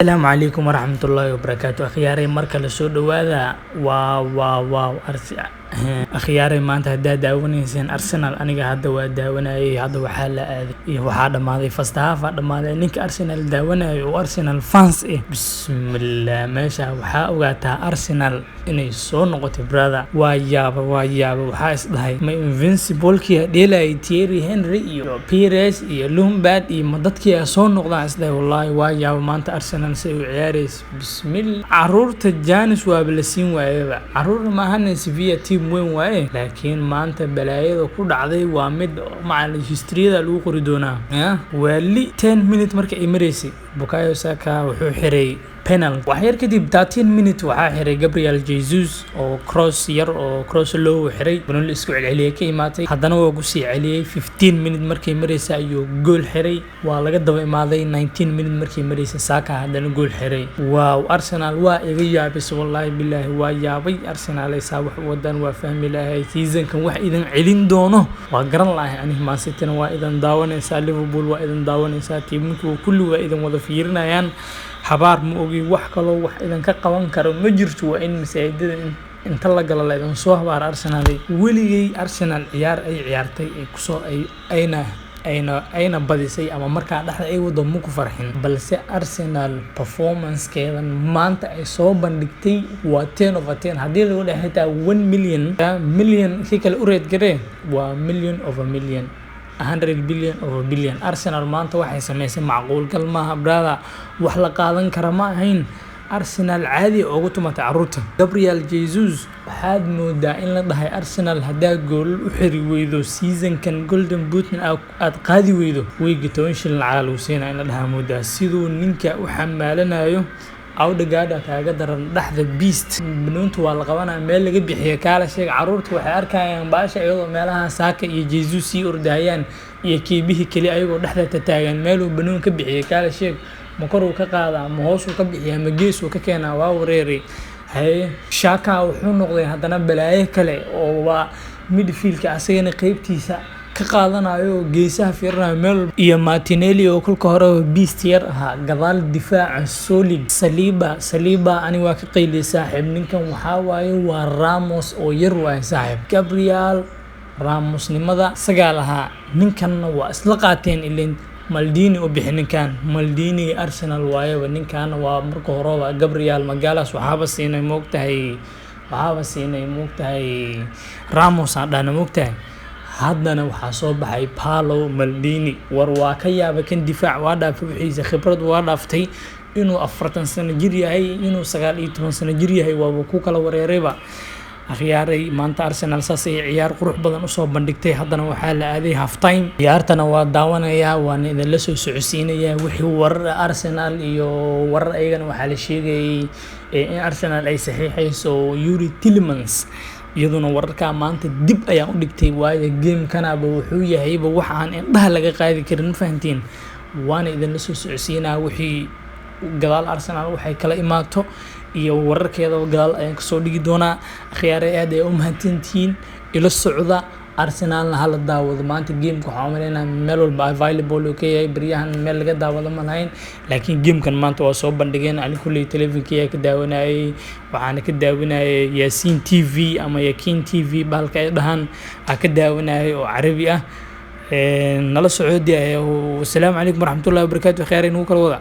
Asalaamu calaykum waraxmatullaahi wabarakaatu. Akhyaaray, mar kale soo dhawaada. Waaw waaw waaw! Akhyaaray, maanta haddaa daawanayseen Arsenal, aniga hadda waa daawanayay. Hadda waxaa la aaday iyo waxaa dhammaaday first half aa dhammaaday. Ninka Arsenal daawanayo oo Arsenal fans eh, bismillah, meesha waxaa ogaataa Arsenal inay soo noqotay, brother. Waa yaaba, waa yaaba. Waxaa is dhahay, ma invincible-kii dheelayay Thierry Henry iyo Pires iyo Lampard iyo ma dadkii a soo noqdaan is dhahay. Wallaahi waa yaaba maanta Arsenal si ay u ciyaarayso. Bismillah, caruurta chance waaba la siin waayaba. Caruurna maahane, Sevilla team weyn waaye, laakiin maanta balaayada ku dhacday waa mid macal history-yada lagu qori doonaa. Ya waali, 10 minute marka ay maraysay, Bukayo Saka wuxuu xiray penalty. Wax yar kadib, 13 minute, waxaa xiray Gabriel Jesus oo cross yar oo cross low xiray, banooli isku celceliyay ka imaatay. Haddana waa kusii celiyey. 15 minute markay maraysa ayuu gool xiray. Waa laga daba imaaday. 19 minute markay maraysa, Saka haddana gool xiray. Wow, Arsenal waa iga yaabis. Wallaahi bilaahi, waa yaabay. Arsenal ay saa wax u wadaan waa fahmi lahay. Seasonkan wax idin celin doono waa garan lahay aniga. Man City-na waa idin daawanaysaa, Liverpool waa idin daawanaysaa, tiiminku kulli waa idin wada fiirinayaan. Habaar ma ogi, wax kaloo wax idinka qaban karo ma jirto. Waa in masaajidada inta la galo la idin soo habaar. Arsenal, weligay Arsenal ciyaar ay ciyaartay ay kusoo ay ayna ayna ayna badisay ama markaa dhexda ay wado ma ku farxin, balse Arsenal performancekeedan maanta ay soo bandhigtay waa 10 over 10. Haddii lagu dhahay xitaa 1 million million, kii kale u rate garee, waa million over million, 100 billion over billion. Arsenal maanta waxay sameysay macquulgal maaha, brother. Wax la qaadan kara ma ahayn. Arsenal caadi ugu tumatay caruurta. Gabriel Jesus waxaad moodaa in la dhahay, "Arsenal haddaa goolal u xiri weydo seasonkan, Golden Bootna aad qaadi weydo, weyga 10 shilin lacag lagu siinaa," in la dhahaa moodaa siduu ninka u xamaalanayo. Odegaard kaaga daran dhexda, beast. Banoonta waa la qabanaya, meel laga bixiya kaala sheeg. Caruurta waxay arkayaan baasha iyadoo meelaha Saka iyo Jesus sii ordahayaan iyo keebihii keli ayagoo dhexda tataagan. Meeluu banoon ka bixiyay kaala sheeg. Ma koruu ka qaadaa, ma hoosuu ka bixiyaa, ma geesuu ka keenaa? Waa wareeray. Haye, Xhaka wuxuu noqday haddana balaayo kale oo waa midfieldka, asagana qeybtiisa ka qaadanayo oo geesaha fiirinayo meel, iyo Martinelli oo kolka hore beast yar ahaa, gadaal difaaca solid. Saliba, Saliba ani waa ka qayliyay, saaxiib. Ninkan waxaa waaye waa Ramos oo yar waaye, saaxiib. Gabriel Ramosnimada isagaa lahaa, ninkanna waa isla qaateen. Ileen Maldini u bixi ninkan, Maldini Arsenal waayaba. Ninkan waa marka horeba Gabriel Magalhaes waxaaba siinay, moogtahay, waxaaba siinay, moogtahay, Ramos aan dhahna, moogtahay. Haddana waxaa soo baxay Paolo Maldini. War waa ka yaaba kan, difaac waa dhaafay, wixiisa khibrad waa dhaaftay. Inuu 40 sano jir yahay, inuu 19 sano jir yahay, waaba ku kala wareerayba. Akhyaaray, maanta Arsenal saas ay ciyaar qurux badan usoo bandhigtay. Haddana waxaa la aaday half time. Ciyaartana waa daawanayaa, waana idinla soo socodsiinayaa wixii warar Arsenal iyo warar. Ayagana waxaa la sheegayay in Arsenal ay saxiixayso Youri Tielemans. Iyaduna wararkaa maanta dib ayaan u dhigtay, waayo gamekanaba wuxuu yahayba wax aan indhaha laga qaadi karin, ma fahantiin? Waana idinla soo socodsiinaa wixii gadaal Arsenal waxay kala imaato iyo wararkeedaba gadaal ayaan kasoo dhigi doonaa. Akhyaaray, aad ay u mahadsantihiin. Ila socda, Arsenalna hala daawado. Maanta gameka waxaan umaleynaa meel walba available uu ka yahay. Baryahan meel laga daawado ma lahayn, laakiin gamekan maanta waa soo bandhigeen. Ani kulley telefonkiyaa ka daawanayay, waxaana ka daawanayay Yaasiin TV ama Yakiin TV, bahalka ay dhahaan aa ka daawanayay oo carabi ah. Nala socodi. Wasalaamu calaykum waraxmatullahi wabarakaatu. Khayr inagu kala wada.